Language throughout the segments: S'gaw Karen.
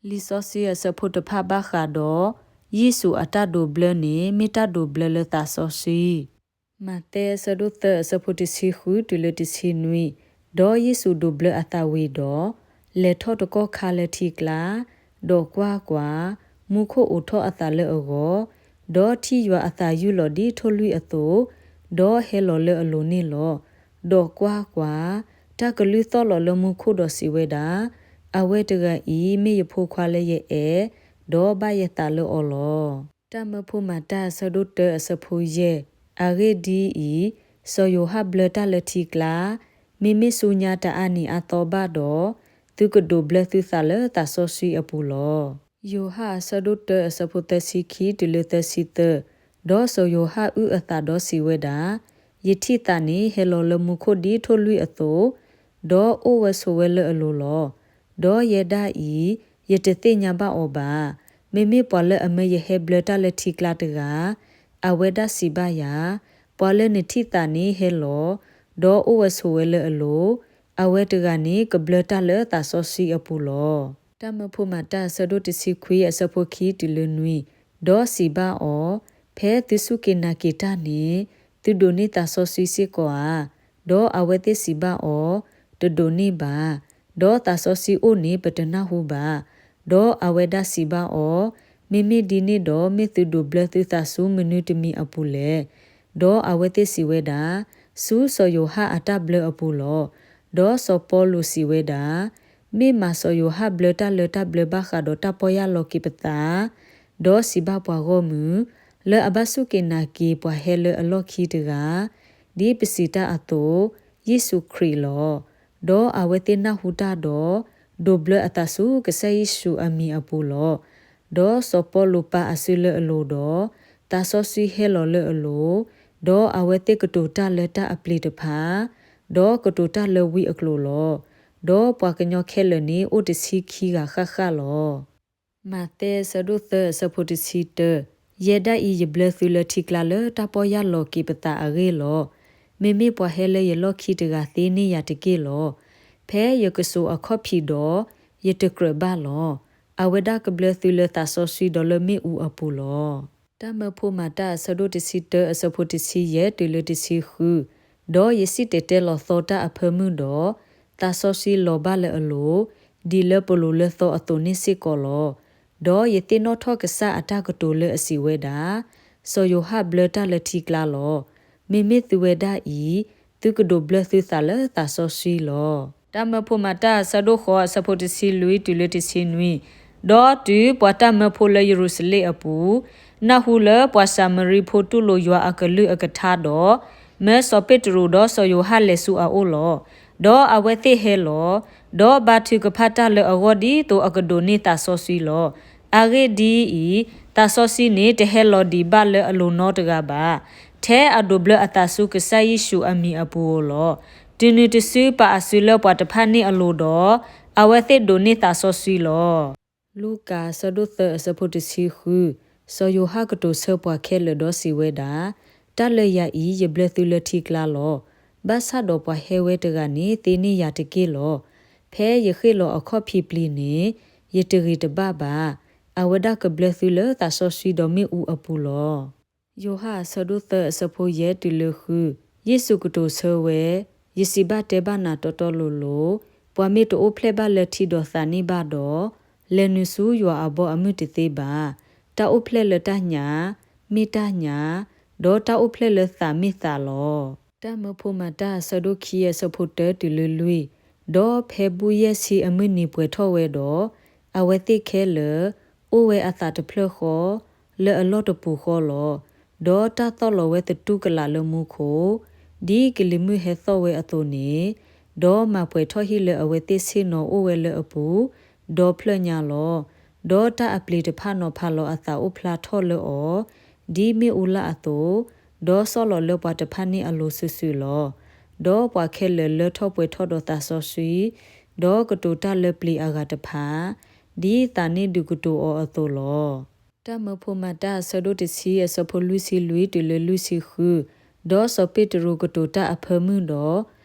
လံာ်စီဆှံအဆၢဖိတဖၣ်ဘၣ်ဃးဒီး ယ့ၣ်ၡူးအတၢ်ဒိးဘျၢန့ၣ် မ့ၢ်တၢ်ဒိးဘျၢလၢသးစီဆှံ. မးသဲအဆၢဒိၣ်သၢ အဆၢဖိတဆံဃုတုၤလၢတဆံနွံ, ဒီးယ့ၣ်ၡူးဒိးဘျၢအသးဝံၤဒီး, လဲၤထီၣ်တကီၢ်ခါလၢထံကျါ, ဒီးကွၢ်ကွၢ်, မူခိၣ်အိးထီၣ်အသးလၢအဂီၢ်, ဒီးထံၣ်ယွၤအသးယုၢ်လီၤဒ်ထိၣ်လွံၣ်အသိး, ဒီးဟဲလီၤလၢအလိၤန့ၣ်လီၤ. ဒီးကွၢ်ကွၢ်, တၢ်ကလုၢ်သီၣ်လီၤလၢမူခိၣ်ဒီးစံးဝဲဒၣ်, အဝဲတဂၤအံၤမ့ၢ်ယဖိခွါလၢယအဲၣ်, ဒီးဘၣ်ယသးလၢအီၤလီၤ. တၢ်မၢဖိမၤတၢ်အဆၢဒိၣ်တၢအဆၢဖိယဲၢ်, အဂ့ၢ်ဒ်အံၤ, စီၤယိၤဟၣ်ဘျၢတၢ်လၢထံကျါ, မ့မ့ၢ်ဆူညါတအါနံၤအါသီဘၣ်ဒီး, သုကဒိးဘျၢသုသးလၢသးစီဆှံအပူၤလီၤ. ယိၤဟၣ်အဆၢဒိၣ်တၢအဆၢဖိသၢဆံခံတုၤလၢသၢဆံသၢ, ဒီးစီၤယိၤဟၣ်အုၣ်အသးဒီးစံးဝဲဒၣ်, ယထံၣ်သးန့ၣ်ဟဲလီၤလၢမူခိၣ်ဒ်ထိၣ်လွံၣ်အသိး, ဒီးအိၣ်ဝဲဆိးဝဲလၢအလိၤလီၤ. ဒီးယဲဒၣ်အံၤ, ယတသ့ၣ်ညါဘၣ်အီၤဘၣ်. မ့မ့ၢ်ပှၤလၢအမၢယဟဲဘျၢတၢ်လၢထံကျါတဂၤ, အဝဲဒၣ်စံးဘၣ်ယၤ, ပှၤလၢနထံၣ်သးန့ၣ်ဟဲလီၤ, ဒီးအိၣ်ဝဲဆိးဝဲလၢအလိၤ, အဝဲတဂၤန့ၣ်ကဘျၢတၢ်လၢသးစီဆှံအပူၤလီၤ. တၢ်မၢဖိမၤတၢ်အဆၢဒိၣ်တဆံခွံအဆၢဖိခံတုၤလၢနွံ, ဒီးစံးဘၣ်အီၤ, ဖဲသုစူၢ်က့ၤနာ်က့ၤတၢ်န့ၣ်, သုဒိးန့ၢ်သးစီဆှံစ့ၢ်ကီးဧါ. ဒီးအဝဲသ့ၣ်စံးဘၣ်အီၤ, တဒိးန့ၢ်ဘၣ်. ဒီးသးစီဆှံအိၣ်န့ၣ်ပတနၢ်ဟူဘၣ်. ဒီးအဝဲဒၣ်စံးဘၣ်အီၤ, မ့မ့ၢ်ဒ်န့ၣ်ဒီး မ့ၢ်သုဒိးဘျၢသုသးဆူမနုၤတမံၤအပူၤလဲၣ်. ဒီးအဝဲသ့ၣ်စံးဝဲဒၣ်, ဆူစီၤယိၤဟၣ်အတၢ်ဘျၢအပူၤလီၤ. ဒီးစီၤပီလူးစံးဝဲဒၣ်, မ့ၢ်မးစီၤယိၤဟၣ်ဘျၢတၢ်လၢတၢ်ဘျၢဘၣ်ဃးဒီးတၢ်ပီၢ်ယၢ်လီၤက့ၤပသး, ဒီးစံးဘၣ်ပှၤဂီၢ်မုၢ်, လၢအဘၣ်စူၢ်က့ၤနာ်က့ၤပှၤဟဲလၢအလီၢ်ခံတဂၤ, ဒ်ပစံးတၢ်အသိး, ယ့ၣ်ၡူးခရံာ်လီၤ. ဒီးအဝဲသ့ၣ်နၢ်ဟူတၢ်ဒီး, ဒိးဘျၢအသးဆူကစၢ်ယ့ၣ်ၡူးအမံၤအပူၤလီၤ. ဒီးစီၤပီလူးပာ်အစုလၢအလိၤဒီး, သးစီဆှံဟဲလီၤလၢအလိၤ, ဒီးအဝဲသ့ၣ်ကတိၤတၢ်လၢတၢ်အပျ့ၤတဖၣ်, ဒီးကတိၤတၢ်လၢဝံအကျိၤလီၤ. ဒီးပှၤကညီခဲလၢာ်န့ၣ်အိၣ်တဆံခံဂၤဃၣ်ဃၣ်လီၤ. မးသဲအဆၢဒိၣ်သၢအဆၢဖိတဆံတၢ, ယဲဒၣ်အံၤယဘျၢသုလၢထံကျါလၢတၢ်ပီၢ်ယၢ်လီၤက့ၤပသးအဂ့ၢ်လီၤ. မ့မ့ၢ်ပှၤဟဲလၢယလီၢ်ခံတဂၤသ့န့ၢ်ယၤတက့ၢ်လီၤ. ဖဲယကစိာ်အခီၣ်ဖံးဒီး, ယတကြၢးဘၣ်လီၤ. အဝဲဒၣ်ကဘျၢသုလၢသးစီဆှံဒီးလၢမ့ၣ်အူအပူၤလီၤ. တၢ်မၢဖိမၤတၢ်အဆၢဒိၣ်တဆံတၢအဆၢဖိတဆံယဲၢ်တုၤလၢတဆံဃု, ဒီးယစံၣ်တဲၤတဲလီၤသီတၢ်အဖၢမုၢ်ဒီး, သးစီဆှံလီၤဘၣ်လၢအလိၤ, ဒ်လၢပလိၤလၢသီအသိးန့ၣ်စ့ၢ်ကီးလီၤ. ဒီးယသ့ၣ်နီၣ်ထီၣ်ကစၢ်အတၢ်ကတိၤလၢအစံးဝဲဒၣ်, စီၤယိၤဟၣ်ဘျၢတၢ်လၢထံကျါလီၤ. မ့မ့ၢ်သုဝဲဒၣ်အံၤ, သုကဒိးဘျၢသုသးလၢသးစီဆှံလီၤ. တၢ်မၢဖိမၤတၢ်အဆၢဒိၣ်ဃိးအဆၢဖိတဆံလွံၢ်တုၤလၢတဆံနွံ, ဒီးတုၤပှၤတၢ်မၢဖိလၢယရူၤၡလ့ၣ်အပူၤ, နၢ်ဟူလၢပှၤစၤမရံဖိတူၢ်လိာ်ယွၤအကလုၢ်အကထါဒီး, မၢစီၤပ့းတရူးဒီးစီၤယိၤဟၣ်လဲၤဆူအအိၣ်လီၤ. ဒီးအဝဲသ့ၣ်ဟဲလီၤ, ဒီးဘါထုကဖၣ်တၢ်လၢအဂီၢ်ဒ်သိးအကဒိးန့ၢ်သးစီဆှံလီၤ. အဂ့ၢ်ဒ်အံၤ, သးစီဆှံန့ၣ်တဟဲလီၤဒံးဘၣ်လၢအလိၤနီတဂၤဘၣ်. ထဲအဒိးဘျၢအသးဆူကစၢ်ယ့ၣ်ၡူးအမံၤအပူၤဧိၤလီၤ. တုၤနုၤတစုပာ်အစုလၢပှၤတဖၣ်န့ၣ်အလိၤဒီး, အဝဲသ့ၣ်ဒိးန့ၢ်သးစီဆှံလီၤ. လူၤကၣ်အဆၢဒိၣ်သၢအဆၢဖိတဆံဃု, စီၤယိၤဟၣ်ကတိၤဆၢပှၤခဲလၢာ်ဒီးစံးဝဲဒၣ်, တၢ်လၢယၤအံၤယဘျၢသုလၢထံကျါလီၤ. ဘၣ်ဆၣ်ဒီးပှၤဟဲဝဲတဂၤန့ၣ်သ့န့ၢ်ယၤတက့ၢ်လီၤ. ဖဲယဃ့ၢ်လီၤအခီၣ်ဖံးပျံၤန့ၣ်, ယတဂ့ၤတဘၣ်ဘၣ်. အဝဲဒၣ်ကဘျၢသုလၢသးစီဆှံဒီးမ့ၣ်အူအပူၤလီၤ. ယိၤဟၣ်အဆၢဒိၣ်သၢအဆၢဖိယဲၢ်တုၤလၢဃု, ယ့ၣ်ၡူးကတိၤဆၢဝဲ, ယစံးဘၣ်တဲဘၣ်နၤတီတီလိၤလိၤ, ပှၤမ့ၢ်တအိၣ်ဖျဲၣ်ဘၣ်လၢထံဒီးသးန့ၣ်ဘၣ်ဒီး, လဲၤနုာ်ဆူယွၤအဘီအမုၢ်တသ့ဘၣ်. တၢ်အိၣ်ဖျဲၣ်လၢတၢ်ညၣ်, မ့ၢ်တၢ်ညၣ်, ဒီးတၢ်အိၣ်ဖျဲၣ်လၢသးမ့ၢ်သးလီၤ. တၢ်မၢဖိမၤတၢ်အဆၢဒိၣ်ခံအဆၢဖိတၢတုၤလၢလွံၢ်, ဒီးဖဲဘူၣ်ယဲၢ်ဆံအမုၢ်နံၤပှဲၤထီၣ်ဝဲဒီး, အဝဲသ့ၣ်ခဲလၢာ်, အိၣ်ဝဲအသးတဖျၢၣ်ဃီ, လၢအလီၢ်တပူၤဃီလီၤ. ဒီးတၢ်သီၣ်လီၤဝဲသတူၢ်ကလာ်လၢမူခိၣ်, ဒ်ကလံၤမုၢ်ဟဲသီၣ်ဝဲအသိးန့ၣ်, ဒီးမၤပှဲၤထီၣ်ဟံၣ်လၢအဝဲသ့ၣ်ဆ့ၣ်နီၤအိၣ်ဝဲလၢအပူၤ, ဒီဖျၢၣ်ညါလီၤ. ဒီးတၢ်အပျ့ၤတဖၣ်နီၤဖးလီၤအသးအိၣ်ဖျါထီၣ်လၢအီၤ, ဒ်မ့ၣ်အူလၣ်အသိး, ဒီးစီၣ်လီၤလၢပှၤတဖၣ်န့ၣ်အလိၤစုာ်စုာ်လီၤ. ဒီးပှၤခဲလၢာ်လၢထီၣ်ပှဲၤထီၣ်ဒီးသးစီဆှံ, ဒီးကတိၤတၢ်လၢပျ့ၤအဂၤတဖၣ်, ဒ်သးန့ၣ်ဒုးကတိၤအီၤအသိးလီၤ. တၢ်မၢဖိမၤတၢ်အဆၢဒိၣ်တဆံအဆၢဖိလွံၢ်ဆံလွံၢ်တုၤလၢလွံၢ်ဆံဃု, ဒီးစီၤပ့းတရူးကတိၤတၢ်အဖၢမုၢ်ဒီး,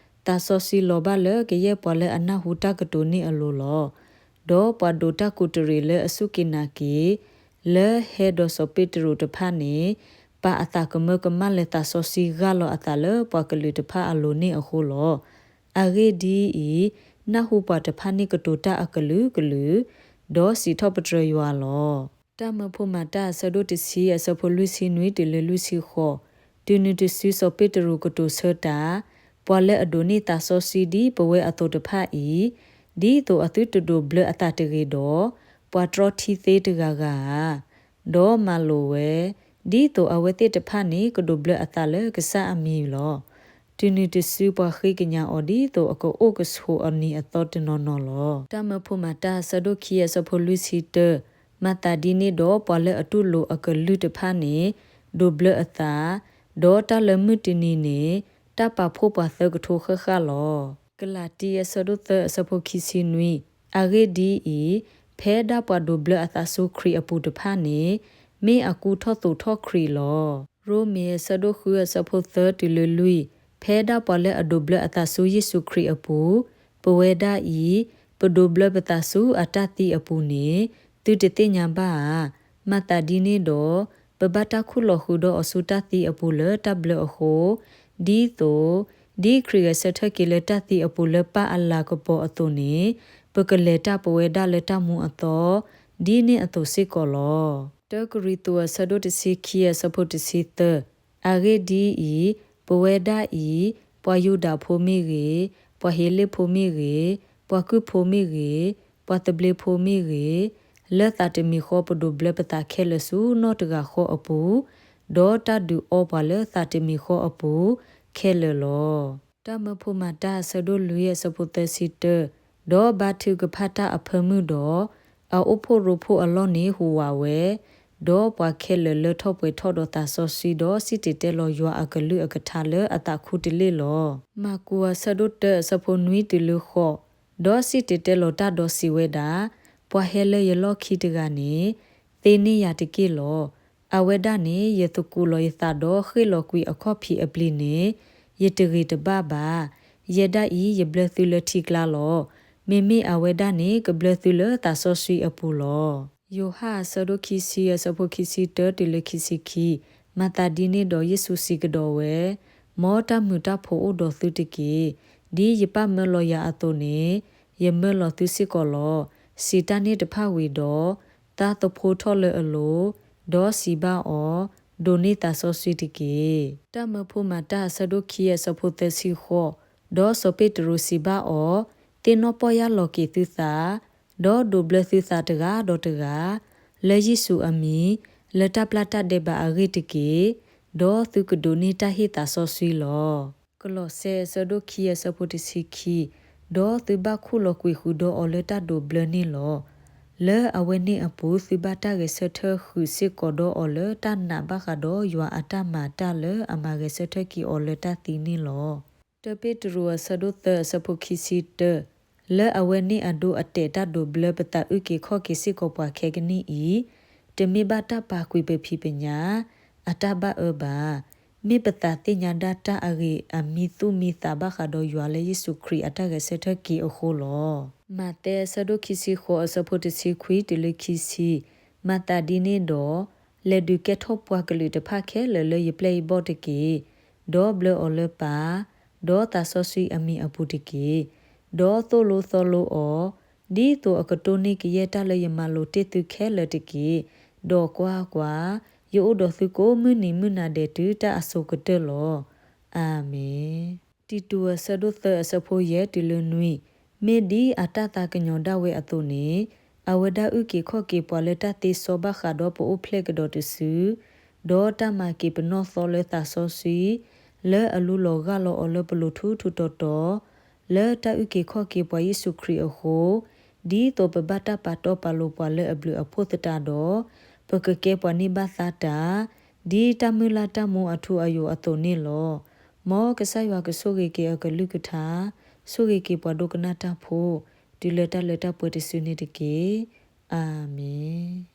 သးစီဆှံလီၤဘၣ်လၢကယဲၢ်ပှၤလၢအနၢ်ဟူတၢ်ကတိၤန့ၣ်အလိၤလီၤ. ဒီးပှၤဒိးတၢ်ကူးတရံးလၢအစူၢ်က့ၤနာ်က့ၤ လၢဟဲဒီးစီၤပ့းတရူးတဖၣ်န့ၣ် ပာ်အသးကမၢကမၣ်လၢသးစီဆှံဂၢ်လီၤအသးလၢပှၤကလုာ်တဖၣ်အလိၤန့ၣ်အဃိလီၤ. အဂ့ၢ်ဒ်အံၤ, နၢ်ဟူပှၤတဖၣ်န့ၣ်ကတိၤတၢ်အကလုာ်ကလုာ်, ဒီးစံးထီၣ်ပတြၢၤယွၤလီၤ. တၢ်မၢဖိမၤတၢ်အဆၢဒိၣ်တဆံအဆၢဖိလွံၢ်ဆံနွံတုၤလၢလွံၢ်ဆံဃိး, တုၤနုၤတစုစီၤပ့းတရူးကတိၤဆၢတၢ်, ပှၤလၢအဒိးန့ၢ်သးစီဆှံဒ်ပဝဲအသိးတဖၣ်အံၤ, ဒ်သိးအသုတဒိးဘျၢအသးတဂ့ၤဒီး, ပှၤတြီထံသ့တဂၤဂၤဧါ. ဒီးမၤလိာ်ဝဲ, ဒ်သိးအဝဲသ့ၣ်တဖၣ်န့ၣ်ကဒိးဘျၢအသးလၢကစၢ်အမံၤလီၤ. တုၤနုၤတစုပှၤဃ့ကညးအီၤဒ်သိးအကအိၣ်ကဆိးအနံၤအသီတနီၤနီၤလီၤ. တၢ်မၢဖိမၤတၢ်အဆၢဒိၣ်ခံအဆၢဖိလွံၢ်ဆံတၢ, မၤသးဒ်န့ၣ်ဒီးပှၤလၢအတူၢ်လိာ်အကလုၢ်တဖၣ်န့ၣ် ဒိးဘျၢအသး, ဒီးတၢ်လၢမုၢ်တနံၤန့ၣ် တၢ်ပာ်ဖှိၣ်ပှၤသၢကထိဃၣ်ဃၣ်လီၤ. ကလၤတံအဆၢဒိၣ်သၢအဆၢဖိခံဆံနွံ, အဂ့ၢ်ဒ်အံၤ, ဖဲဒၣ်ပှၤဒိးဘျၢအသးဆူခရံာ်အပူၤတဖၣ်န့ၣ် မ့ၢ်အကူထီၣ်သိးထီၣ်ခရံာ်လီၤ. ရိမ့ၤအဆၢဒိၣ်ဃုအဆၢဖိသၢတုၤလၢလွံၢ်, ဖဲဒၣ်ပှၤလၢအဒိးဘျၢအသးဆူယ့ၣ်ၡူးခရံာ်အပူၤ, ပဝဲဒၣ်အံၤ, ပဒိးဘျၢပသးဆူအတၢ်သံအပူၤန့ၣ် သုတသ့ၣ်ညါဘၣ်ဧါ. မၤသးဒ်န့ၣ်ဒီး, ပဘၣ်တၢ်ခူၣ်လီၤဃုာ်ဒီးအီၤဆူတၢ်သံအပူၤလၢတၢ်ဘျၢအဃိ, ဒ်သိး, ဒ်ခရံာ်ဂဲၤဆၢထၢၣ်က့ၤလၢတၢ်သံအပူၤလၢပၢ်အလၤကပီၤအသိးန့ၣ်, ပကလဲၤတၢ်ပဝဲဒၣ်လၢတၢ်မူအသီ, ဒ်န့ၣ်အသိးစ့ၢ်ကီးလီၤ. တၢကရံၣ်သူးအဆၢဒိၣ်တဆံခံအဆၢဖိတဆံသၢ, အဂ့ၢ်ဒ်အံၤ, ပဝဲဒၣ်အံၤ, ပှၤယူဒၤဖိမ့ၢ်ဂ့ၤ, ပှၤဟ့လ့ၣ်ဖိမ့ၢ်ဂ့ၤ, ပှၤကုၢ်ဖိမ့ၢ်ဂ့ၤ, ပှၤသဘျ့ဖိမ့ၢ်ဂ့ၤ, လၢသးတမံၤဃီပဒိးဘျၢပသးခဲလၢာ်ဆူနီၢ်တဂၤဃီအပူၤ, ဒီးတၢ်ဒုးအီပှၤလၢသးတမံၤဃီအပူၤခဲလၢာ်လီၤ. တၢ်မၢဖိမၤတၢ်အဆၢဒိၣ်လွံၢ်အဆၢဖိသၢဆံတၢ, ဒီးဘါထုကဖၣ်တၢ်အဖၢမုၢ်ဒီး, အအိၣ်ဖှိၣ်ရိဖှိၣ်အလီၢ်န့ၣ်ဟူးဝးဝဲ, ဒီးပှၤခဲလၢာ်လၢထီၣ်ပှဲၤထီၣ်ဒီးသးစီဆှံဒီးစံၣ်တဲၤတဲလီၤယွၤအကလုၢ်အကထါလၢအသးခူတလ့ၢ်လီၤ. မၢ်ကူးအဆၢဒိၣ်တၢအဆၢဖိနွံတုၤလၢဃိး, ဒီးစံၣ်တဲၤတဲလီၤတၢ်ဒီးစံးဝဲဒၣ်, ပှၤဟဲလၢယလီၢ်ခံတဂၤန့ၣ် သ့န့ၢ်ယၤတက့ၢ်လီၤ. အဝဲဒၣ်န့ၣ် ယသကူးလီၤယသးဒီးဃ့ၣ်လီၤကွံာ်အခီၣ်ဖံးအပျံၤန့ၣ် ယတဂ့ၤတဘၣ်ဘၣ်. ယဲဒၣ်အံၤ ယဘျၢသုလၢထံကျါလီၤ. မ့မ့ၢ်အဝဲဒၣ်န့ၣ်ကဘျၢသုလၢသးစီဆှံအပူၤလီၤ. ယိၤဟၣ်အဆၢဒိၣ်ခံဆံအဆၢဖိခံဆံတၢတုၤလၢခံဆံခံ, မၤသးဒ်န့ၣ်ဒီးယ့ၣ်ၡူးစံးကဒီးဝဲ, မ်တၢ်မုာ်တၢ်ဖိးအိၣ်ဒီးသုတက့ၢ်. ဒ်ယပၢ်မၢလီၤယၤအသိးန့ၣ် ယမၢလီၤသုစ့ၢ်ကီးလီၤ. စံးတၢ်န့ၣ်တဖၣ်ဝံၤဒီး, သါသဖှိထီၣ်လၢအလိၤ, ဒီးစံးဘၣ်အီၤ, ဒိးန့ၢ်သးစီဆှံတက့ၢ်. တၢ်မၢဖိမၤတၢ်အဆၢဒိၣ်ခံအဆၢဖိသၢဆံဃိး, ဒီးစီၤပ့းတရူးစံးဘၣ်အီၤ, သ့ၣ်နီၣ်ပီၢ်ယၢ်လီၤက့ၤသုသး, ဒီးဒိးဘျၢသုသးတဂၤဒီးတဂၤ, လၢယ့ၣ်ၡူးအမံၤ, လၢတၢ်ပျၢ်တၢ်ဒဲးဘးအဂ့ၢ်တက့ၢ်. ဒီးသုကဒိးန့ၢ်တၢ်ဟ့ၣ်သးစီဆှံလီၤ. ကလီးစဲအဆၢဒိၣ်ခံအဆၢဖိတဆံခံ, ဒီးသုဘၣ်ခူၣ်လီၤကွံာ်ဃုာ်ဒီးအီၤလၢတၢ်ဒိးဘျၢန့ၣ်လီၤ. လၢအဝဲန့ၣ်အပူၤသုဘၣ်တၢ်ဂဲၤဆၢထၢၣ်ဃုာ်စ့ၢ်ကီးဒီးအီၤလၢတၢ်နာ်ဘၣ်ဃးဒီးယွၤအတၢ်မၤတၢ်လၢအမၤဂဲၤဆၢထၢၣ်က့ၤအီၤလၢတၢ်သံန့ၣ်လီၤ. တၢပ့းတရူးအဆၢဒိၣ်သၢအဆၢဖိခံဆံတၢ, လၢအဝဲန့ၣ်အဒိအတဲာ်တၢ်ဒိးဘျၢပသးအုၣ်က့ၤခီၣ်က့ၤစ့ၢ်ကီးပှၤခဲကနံၣ်အံၤ, တမ့ၢ်ဘၣ်တၢ်ပာ်ကွံာ်ပဖံးပညၣ်, အတၢ်ဘၣ်အၢဘၣ်. မ့ၢ်ပသးသ့ၣ်ညါဒၣ်တၢ်အဂ့ၤအမံသူၣ်မံသးဘၣ်ဃးဒီးယွၤလၢယ့ၣ်ၡူးခရံာ်အတၢ်ဂဲၤဆၢထၢၣ်က့ၤအဃိလီၤ. မးသဲအဆၢဒိၣ်ခံဆံဃိးအဆၢဖိတဆံခွံတုၤလၢခံဆံ, မၤသးဒ်န့ၣ်ဒီး, လဲၤဒုးကဲထီၣ်ပှၤကလုာ်တဖၣ်ခဲလၢာ်လၢယပျဲၢ်ယဘီၣ်တက့ၢ်. ဒီးဘျၢအီၤလၢပၢ်, ဒီးသးစီဆှံအမံၤအပူၤတက့ၢ်. ဒီးသိၣ်လိသီလိအီၤ, ဒ်သိးအကတိၢ်န့ၢ်ကယဲၢ်တၢ်လၢယမၤလိာ်တ့ၢ်သုခဲလၢာ်တက့ၢ်. ဒီးကွၢ်ကွၢ်, ယအိၣ်ဒီးသုကိးမုၢ်နံၤမုၢ်နၤဒဲးတုၤတၢ်အစိၤကတၢၢ်လီၤ. အၤမ့ၣ်. တံတူးအဆၢဒိၣ်သၢအဆၢဖိယဲၢ်တုၤလၢနွံ, မ့ၢ်ဒ်အတၢ်သးကညီၤဒၣ်ဝဲအသိးန့ၣ်, အဝဲဒၣ်အုၣ်က့ၤခီၣ်က့ၤပှၤလၢတၢ်သ့စီဘၣ်ဃးဒီးပအိၣ်ဖျဲၣ်ကဒီးတစု, ဒီးတၢ်မၤက့ၤပနီၢ်သီလၢသးစီဆှံ, လၢအလူလီၤဂၢ်လီၤအီၤလၢပလိၤထူထူတီတီ, လၢတၢ်အုၣ်က့ၤခီၣ်က့ၤပှၤယ့ၣ်ၡူးခရံာ်အဃိ, ဒ်သိးပဘၣ်တၢ်ပာ်တီပာ်လိၤပှၤလၢအဘျုးအဖှိၣ်သတးဒီး, ပကကဲပှၤန့ၢ်ဘၣ်သါတၢ်, ဒ်တၢ်မုၢ်လၢ်တၢ်မူအထူအယိာ်အသိးန့ၣ်လီၤ. မ်ကစၢ်ယွၤကဆိၣ်ဂ့ၤက့ၤအကလုၢ်ကထါ, ဆိၣ်ဂ့ၤက့ၤပှၤဒိကနၣ်တၢ်ဖိ, တုၤလၢတၢ်လၢတၢ်ပှဲၤတစုန့ၣ်တက့ၢ်. အၤမ့ၣ်.